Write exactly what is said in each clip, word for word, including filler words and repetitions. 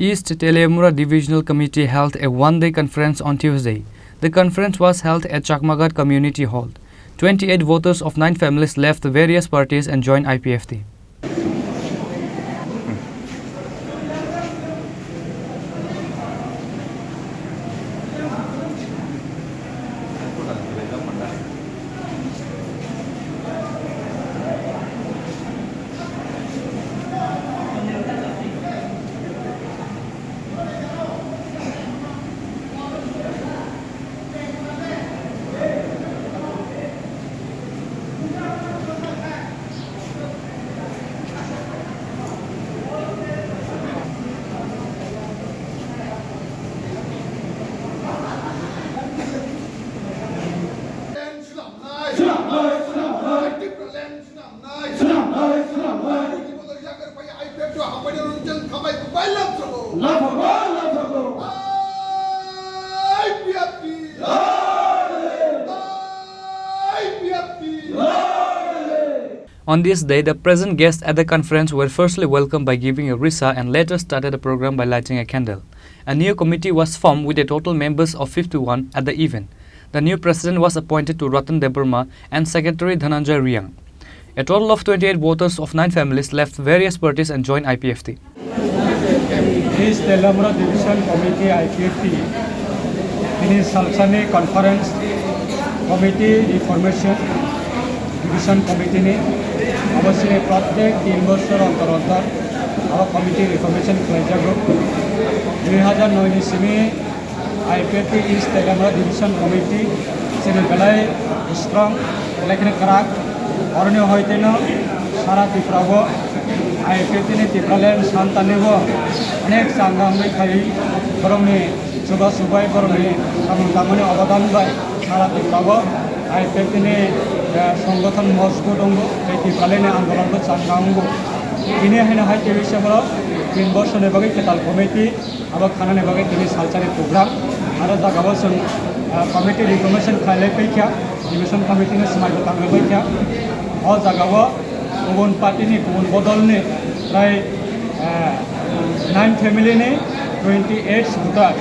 East Teliamura Divisional Committee held a one-day conference on Tuesday. The conference was held at Chakmaghat Community Hall. Twenty-eight voters of nine families left various parties and joined I P F T. On this day, the present guests at the conference were firstly welcomed by giving a risa and later started the program by lighting a candle. A new committee was formed with a total members of fifty-one at the event. The new president was appointed to Ratan Debbarma and secretary Dhananjay Reang. A total of twenty-eight voters of nine families left various parties and joined I P F T. East Teliamura Division Committee, I P F T, tini salsani conference committee reformation division committee ni abo sini protek tin bosor ontor ontor abo committee reformation khlaijago. Dui hazar noi ni simi I P F T East Teliamura Division Committee chini belai strong, belai kheno kwrak. Oroni hoiteno sara Tripura o I P F T ni Tipraland santani o onek changa wngwi khai borokni chuba chubai borokni samung tangmani obodan bai sara Tripura o I P F T ni, eh, songgothon mojbut wngo tei Tipraland ni andolon bo changa wngo. Tini haino hai twi se borok tin bosor ni bagwi kwtal committee abo khanani bagwi tini salsani program. Aro jaga o chwng, ah, committee reformation khlailai paikha, division committee ni swmai bo tanglai paikha. O jaga o kubun party ni, kubun bodol ni prai, ah, nine family ni twenty eight voter,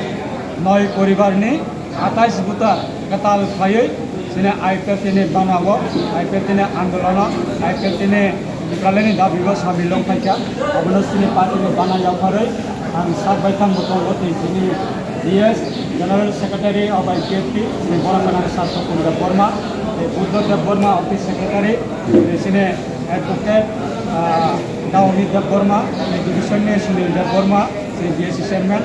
noi poribar ni atais voter kwtal khlaiwi chini I P F T ni bana o, I P F T ni andolono, I P F T ni Tipraland ni dabi o samil wng phaikha. Abono chini party ni bana yapharwi ang sak bai thang bo tongo tei chini D S General Secretary of I P F T, chini borok gwnang Sir Swapon Debbarma, tei Buddha Debbarma, office secretary, tei chini advocate, ah, Daoni Debbarma, tei division ni Sunil Debbarma, chini D S C chairman.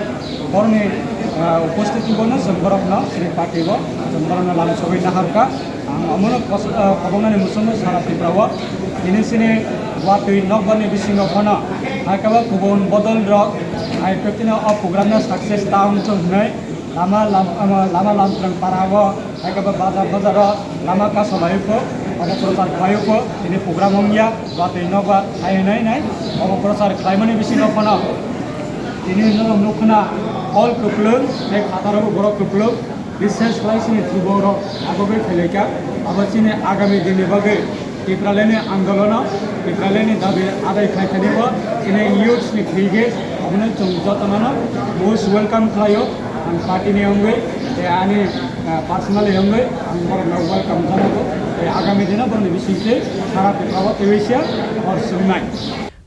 Borokni, ah, upostiti bono chwng borokno chini party o chwng borokno lam sogwi naharkha. Ang omono kos-, ah, koboknani muchungo sara Tripura o tini chini watwi nokbar ni bisingo phano hai khe bo kubun bodol rok hai khe tini o program no success ta wngthung hwnwi lama lam-, lama lamtrang para o Hai khe bo bazar bazar o lama kaso lai pho, obo prochar khlai pho, tini program wngya, watwi nokbar hai hinwi hinwi obo prochar khlaimani bisingo phano tini norok nukha na hall kwplwng tei phataro bo borok kwplwng, bises khlai chini Tripura rok agogwi phailaikha, abo chini agami dinni bagwi Tipraland ni andolono, Tipraland ni dabi adai khlai thani bo chini youths ni thwi ge obono chwng jotono most welcome khlaio, ang party ni wngwi tei ani, ah, personally wngwi ang borokno welcome janago tei agami dino borokni bisingtwi sara Tripura o twiwi se hor chwngnai.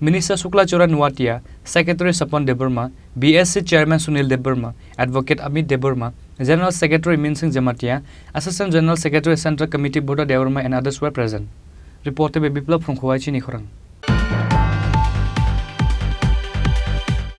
Minister Sukla Chora Nuatia, Secretary Swapon Debbarma, B S C Chairman Sunil Debbarma, Advocate Amit Debbarma, General Secretary Minsing Jamatia, Assistant General Secretary Central Committee Buddha Debbarma and others were present. Report by Biplab from Khowai Chini Khorang.